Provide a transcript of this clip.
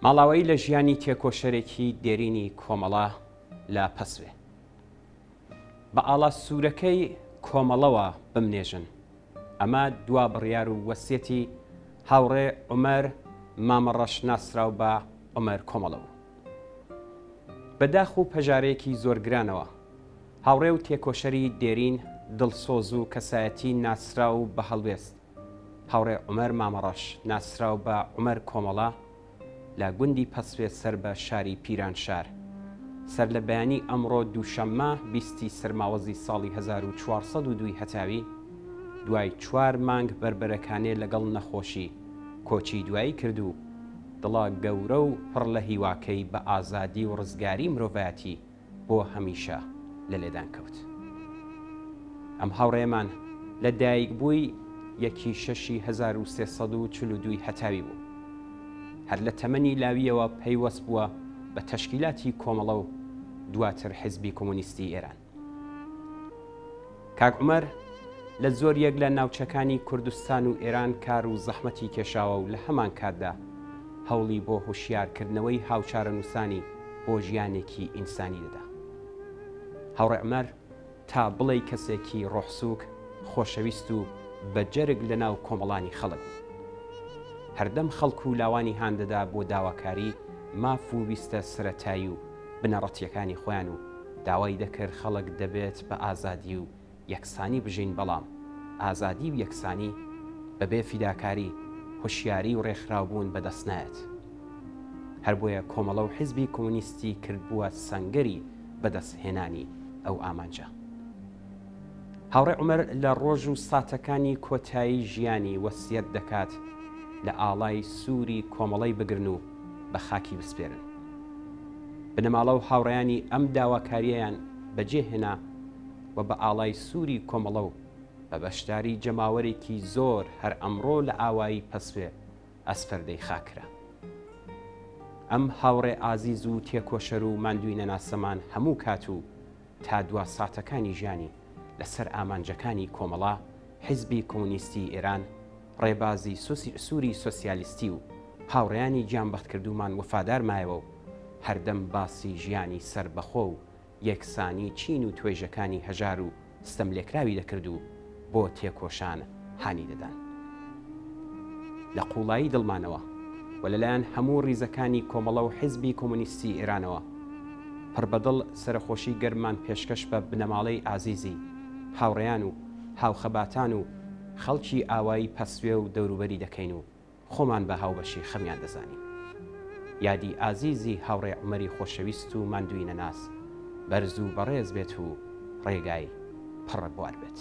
ماڵاوایی لە ژیانی تێکۆشەرێکی دێرینی کۆمەڵە لە پەسوێ. بە ئاڵا سوورەکەی کۆمەڵەوە بمنێژن. ئەمە دوا بڕیار و وەسیەتی هاوڕێ عومەر مامەڕەش ناسراو بە عومەر کۆمەڵە بوو. بە داخ و پەژارەیەکی زۆر گرانەوە، هاوڕێ و تێکۆشەری دێرین، دڵسۆز و کەسایەتی ناسراو و بە هەڵوێست، هاوڕێ عومەر مامەڕەش ناسراو بە عومەر کۆمەڵە لە گوندی پەسوێ سەر بە شاری پیرانشار سەر لە بەیانی ئەمڕۆ دووشەممە 20 ی سەرماوەزی ساڵی 1402 ی هەتاوی دوای چوار مانگ بەربەرەکانێ لەگەڵ نەخۆشی کۆچی دوایی کرد و دڵە گەورە و پڕ لە هیواکەی بە ئازادی و ڕزگاری مرۆڤایەتی بۆ هەمیشە لە لێدان کەوت. ئەم هاوڕێیەمان لە دایکبووی یەکی شەشی 1342 ی هەتاوی بوو. هەر لە تەمەنی لاوییەوە پەیوەست بووە بە تەشکیلاتی کۆمەڵە و دواتر حیزبی کۆمۆنیستی ئێران. کاک عومەر لە زۆر یەک لە ناوچەکانی کوردستان و ئێران کار و زەحمەتی کێشاوە و لە هەمان کاتدا هەوڵی بۆ هوشیارکردنەوەی هاوچارەنووسانی بۆ ژیانێکی ئینسانی دەدا. هاوڕێ عومەر تا بڵێی کەسێکی ڕۆحسووک، خۆشەویست و بە جەرگ لە ناو کۆمەڵانی خەڵک بوو. هەردەم خەڵک و لاوانی هان دەدا بۆ داواکاری ماف و ویستە سەرەتایی و بنەڕەتییەکانی خۆیان و داوای دەکرد خەڵک دەبێت بە ئازادی و یەکسانی بژین بەڵام ئازادی و یەکسانی بەبێ فیداکاری، هوشیاری و ڕێکخراوبوون بەدەست نایەت. هەر بۆیە کۆمەڵە و حیزبی کۆمۆنیستی کردبووە سەنگەری بەدەست هێنانی ئەو ئامانجە. هاوڕێ عومەر لە ڕۆژ و ساتەکانی کۆتایی ژیانی وەسیەت دەکات لە ئاڵای سووری کۆمەڵەی بگرن و بە خاکی بسپێرن. بنەماڵە و هاوڕێیانی ئەم داواکارییەیان بەجێ هێنا و بە ئاڵای سووری کۆمەڵە و بە بەشداری جەماوەرێکی زۆر هەر ئەمڕۆ لە ئاوایی پەسوێ ئەسپەردەی خاک کرا. ئەم هاوڕێ ئازیز و تێکۆشەر و ماندوویینەناسەمان هەموو کات و تا دوا ساتەکانی ژیانی لە سەر ئامانجەکانی کۆمەڵە، حیزبی کۆمۆنیستی ئێران، ڕێبازی سووری سۆسیالیستی و هاوڕێیانی گیانبەختکردوومان وەفادار مایەوە و هەردەم باسی ژیانی سەربەخۆ و یەکسانی چین و توێژەکانی هەژار و ستەملێکراوی دەکرد و بۆ تێکۆشان هانی دەدان. لە قووڵایی دڵمانەوە و لەلایەن هەموو ڕیزەکانی کۆمەڵە و حیزبی کۆمۆنیستی ئێرانەوە پڕ بە دڵ سەرەخۆشی گەرممان پێشکەش بە بنەماڵەی ئازیزی هاوڕێیان و هاوخەباتان و خەڵکی ئاوایی پەسوێ و دەوروبەری دەکەین و خۆمان بە هاوبەشی خەمیان دەزانین. یادی ئازیزی هاوڕێ عومەری خۆشەویست و ماندوویینەناس بەرز و بەڕێز بێت و ڕێگای پڕ بوار بێت.